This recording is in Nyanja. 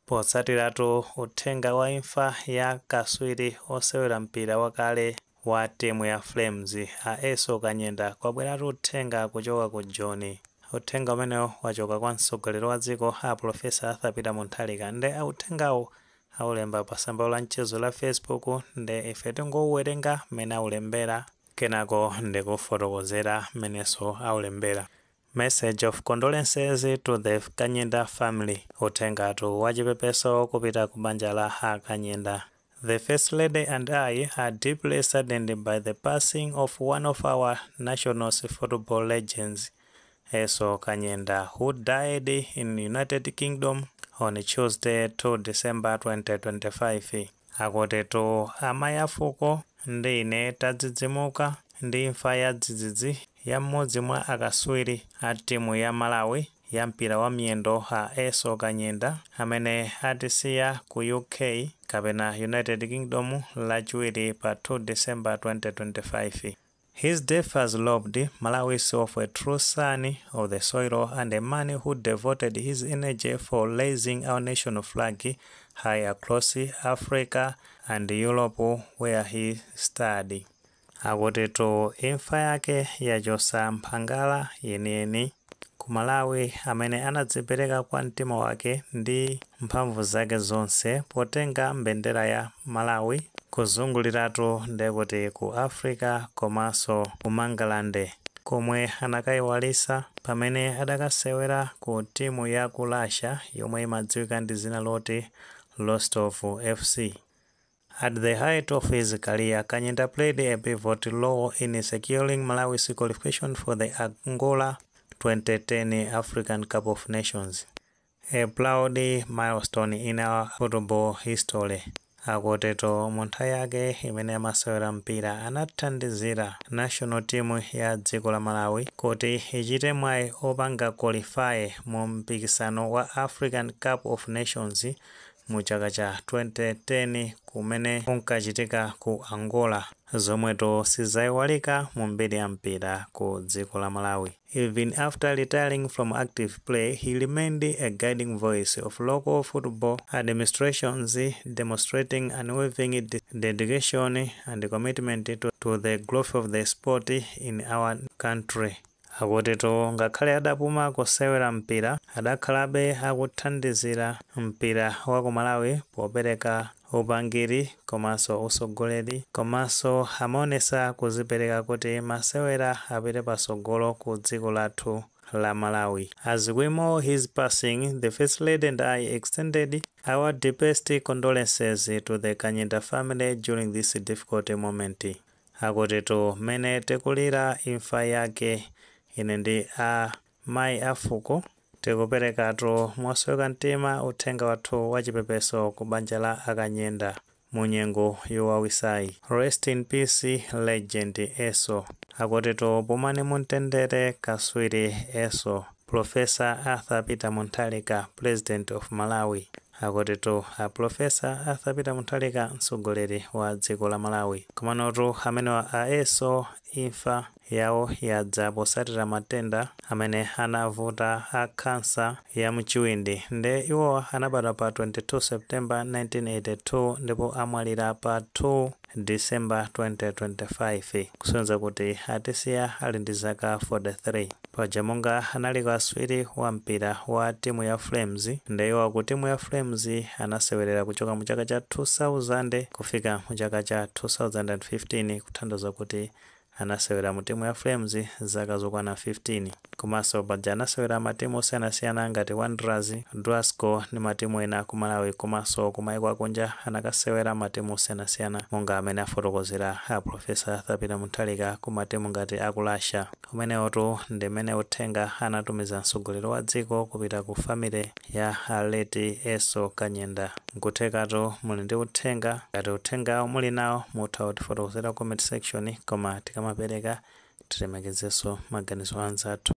Potsatiratu uthenga wa imfa ya kaswiri osewera mpira wakale wa timu ya Flames, a Esau Kanyenda, kwabweratu uthenga kuchoka ku Joni. Uthenga umenewo wachoka kwa mtsogoleri wa dziko, a Professor Arthur Peter Mutharika. Nde uthengawo aulemba pa tsamba la mchezo la Facebook, nde ife tingouwerenga mmene aulembera, kenako ndikufotokozera mmenenso aulembera. "Message of condolences to the Kanyenda family." Uthengatu wachipepeso kupita ku banja la a Kanyenda. "The First Lady and I are deeply saddened by the passing of one of our national's football legends, Esau Kanyenda, who died in United Kingdom on Tuesday, 2 December 2025." Akutetu amayi afuko ndi ine tadzidzimuka ndi imfa ya dzidzidzi ya mmodzi mwa akaswiri a timu ya Malawi ya mpira wa miyendo, a Esau Kanyenda, amene atisiya ku UK kapena United Kingdom Lachiwiri pa 2 December 2025. "His death has robbed Malawi of a true son of the soil and a man who devoted his energy for raising our national flag high across Africa and Europe where he starred." Akutetu imfa yake yachosa mphangala yeniyeni ku Malawi, amene anadzipereka kwa mtima wake ndi mphamvu zake zonse potenga mbendera ya Malawi kuzunguliratu, ndekuti ku Africa komanso ku Mangalande komwe anakayiwalisa pamene adakasewera ku timu ya ku Russia yomwe imadziwika ndi zina loti Rostov FC. "At the height of his career, Kanyenda played a pivotal role in securing Malawi's qualification for the Angola 2010 African Cup of Nations, a proud milestone in our football history." Akuteto mu nthawi yake imene amasewera mpira, anathandizira national team ya dziko la Malawi kuti ichite mwayi opanga qualify mu mpikisano wa African Cup of Nations mu chaka cha 2010 kumene kunkachitika ku Angola, zomweto sizayiwalika mu mbiri ya mpira ku dziko la Malawi. "Even after retiring from active play, he remained a guiding voice of local football administrations, demonstrating unwavering dedication and commitment to the growth of the sport in our country." Akuteto ngakhale adapuma kusewera mpira, adakhalabe akuthandizira mpira wa ku Malawi popereka upangiri komanso usogoleri, komanso amaonesa kuzipereka kuti masewera apite pasogolo ku dziko lathu la Malawi. "As we mourn his passing, the First Lady and I extended our deepest condolences to the Kanyenda family during this difficult moment." Akuteto mmene tikulira imfa yake, ine ndi a mayi afuko tikuperekatu mosweka mtima uthenga wathu wachipepeso ku banja la Akanyenda mu nyengo yowawisayi. "Rest in peace, legend Esau." Akuteto pumani mumtendere, kaswiri Esau. Professor Arthur Peter Mutharika, President of Malawi. Akutetu a Professor Arthur Peter Mutharika, mtsogoleri wa dziko la Malawi. Komanotu amenewa a Esau, imfa yawo yadza posatira matenda amene anavuta a khansa ya mchiwindi. Nde iwo anabadwa pa 22 September 1982 ndipo amwalira pa 2 December 2025, kusonyeza kuti atisiya ali ndi zaka 43. Paja monga anali kaswiri wa mpira wa timu ya Flames, nde iwo ku timu ya Flames anasewerera kuchoka mu chaka cha 2000 kufika mu chaka cha 2015, kutanthauza kuti anasewera mu timu ya Flames zaka zokwana 15. Komanso paja anasewera matimu osiyanasiyana ngati Wanderers, Dwasco ndi matimu ena ku Malawi, komanso kumayiko akunja anakasewera matimu osiyanasiyana monga amene afotokozera a Professor Arthur Peter Mutharika, ku matimu ngati aku Russia. Kumenewotu ndi mmene uthenga anatumiza mtsogoleri wa dziko kupita ku family ya a late Esau Kanyenda. Nkuthekatu muli ndi uthenga. Ngati uthenga muli nawo, mutha kutifotokozera comment section, koma tikamapereka tilemekezenso maganizo anzathu.